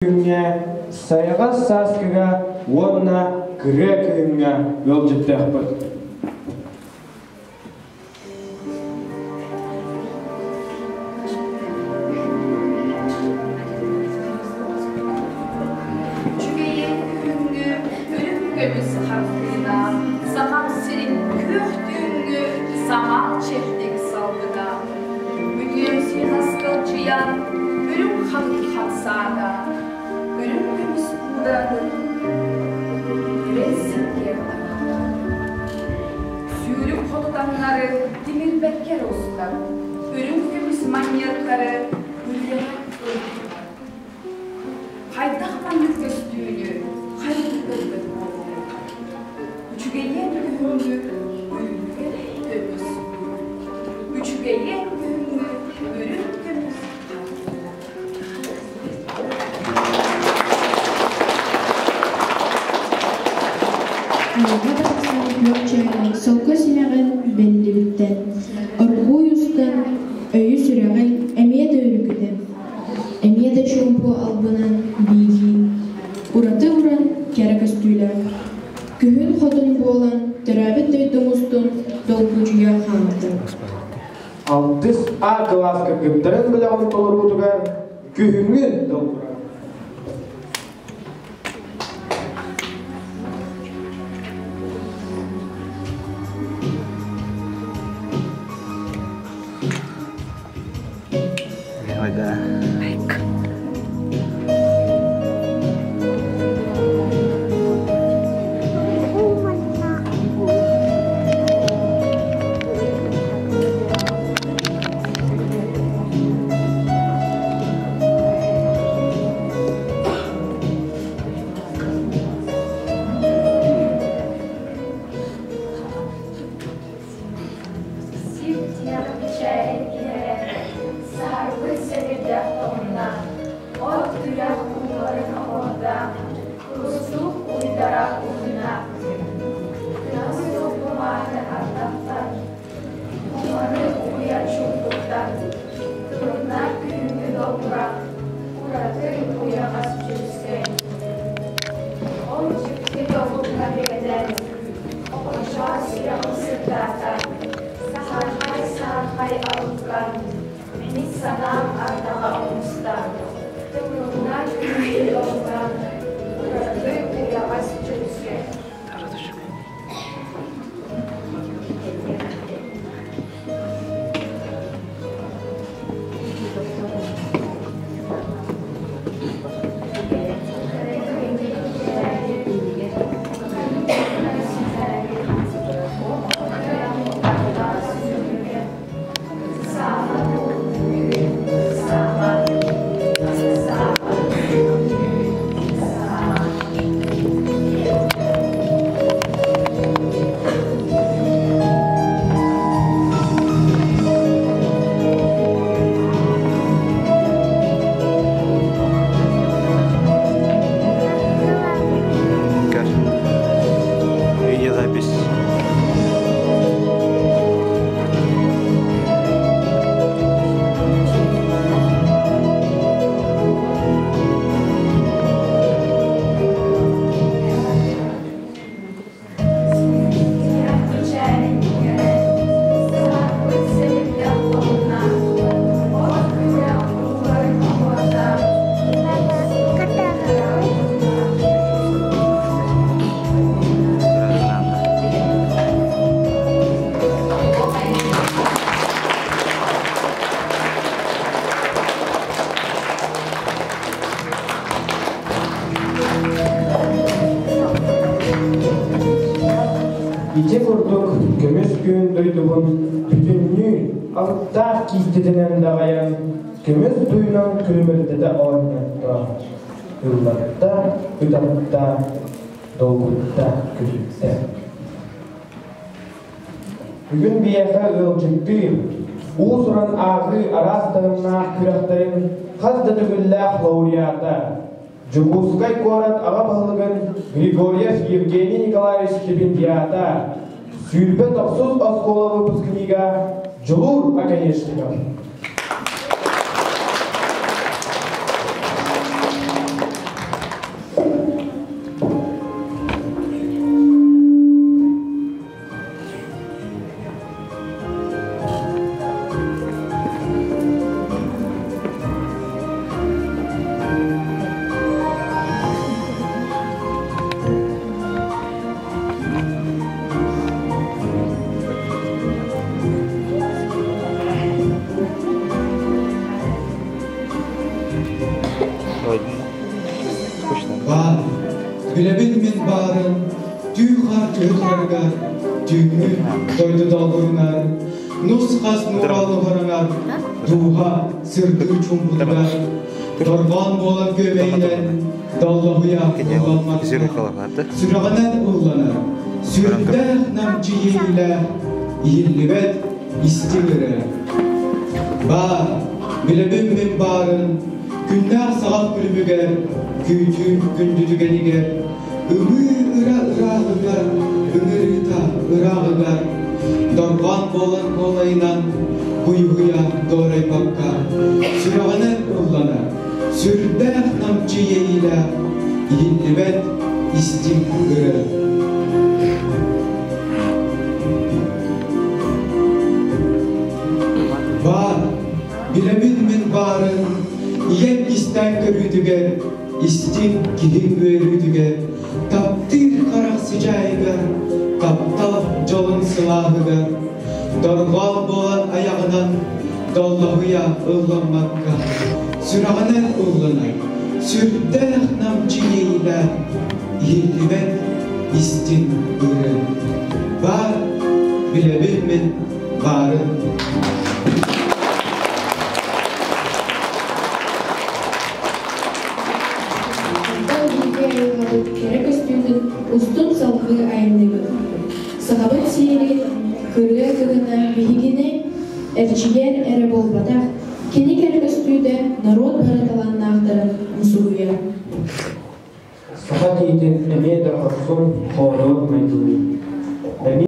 Күҥҥэ сайаҕас сааскыга уонна кырыа кыһыҥҥа ыалдьыттыахпыт. Үчүгэйин күһүҥҥү үрүҥ көмүс хартыына, Сахам сирин күөх түүҥҥү самаан чэбдик салгына. Бүтүөм сыһаскылдьыйан, үрүҥ хатыҥ хамсаата, үрүҥ көмүс куударатын үрэн сиккиэр таҥната. Сүүрүк хоту таҥнары тимирбэккэ эрэ устар, үрүҥ көмүс манньыаттары үрүйэҕэ ылбыттар. Хайдах маннык көстүүнү хайдах көрбөт буолуоҥ? Үчүгэйиэн күһүҥҥү үрүҥ көмүс Үчүгэйиэн күһүҥҥү үрүҥ көмүс Айылҕа барахсан күөх чээнин солко симэҕин биллибиттэн, оргууй устан, өйү-сүрэҕин эмиэ да өрүкүтэн, Эмиэ да чуумпу албынан биигии, ураты уран кэрэ көстүүлээх, күһүн хотун буолан төрөөбүт дойдум устун долгучуйа хаамтым. Алтыс А кылаас кыргыттарын бөлөҕүн толоруутугар күһүҥҥү долгура. Сир-тиһэх мичээрин иһэрэ, саһарбыт сэбирдэх тоһунна, от үрэх ууларын оһуорда, кустук уйдара уһунна. Кыһыл кумааны ардахтар, куманы уйа чуҥкуктар, тылыннар күһүҥҥү долгурах, ураты уйаҕас дьүрүскэй. Ол дьикти долгуҥҥа бигэтэн, Оҕочоос сүрэҕим сырдаата, саһархай-саһархай алыкка, мин санаам ардаҕа оҕуста, тымныынан күннүү долгуран, ураты уйаҕас дьүрүскэ. Видеозапись. Ити курдук көмүс күн дойдубун бүтүннүү алыптаах киистэтинэн даҕайан, көмүс дуйунан күлүмүрдэтэ оонньотто, ыллатта, ытатта, долгутта, күлүттэ. Бүгүн биһиэхэ ыалдьыттыы, уус-уран ааҕыы араас таһымнаах күрэхтэрин хас да төгүллээх лауреата, Дьокуускай куорат аҕа баһылыгын Григорьев Евгений Николаевич стипендиата, 29 оскуола выпускнига Дьулуур Оконешников. Баар, билэбин мин баарын, түү хаар түһэ турарыгар, түүҥҥү дойду долгунугар, нус-хас нуурал нуһараҥар, дууһа сырдыы чуумпутугар, дорҕоон буолан күөмэйинэн доллоһуйа ылламмакка, сүрэҕинэн ылланар, сүрдээх намчы иэйиилээх, иһиллибэт истиҥ ырыа. Баар, билэбин мин баарын, күннээх саҕах күлүмүгэр, күүтүү күндү түгэнигэр, ымыы ыра ырааҕыгар, ыҥырыыта ырааҕыгар, дорҕоон буолан куолайынан, буйуһуйа дуорайбакка, сүрэҕинэн ылланар, сүрдээх намчы иэйиилээх, иһиллибэт истиҥ ырыа. Баар, билэбин мин баарын, ийэм истээн көрүүтүгэр, истиҥ киһи үөрүүтүгэр, таптыыр харах сыдьаайыгар, таптал дьолун сылааһыгар, дорҕоон буолан айаҕынан доллоһуйа ылламмакка, сүрэҕинэн ылланар, сүрдээх намчы иэйиилээх, иһиллибэт истиҥ ырыа. Баар, билэбин мин баарын. Онтон бииргэ айылҕабыт кэрэ көстүүтүн устун салгыы айанныыбыт. Сахабыт сиэрин кырыа кыһына биһигини эрчийэр эрэ буолбатах, кини кэрэ көстүүтэ норуот бары талааннаахтарын умсугуйар. Саха киһитин эмиэ да хорсун, хоодуот майгылыыр.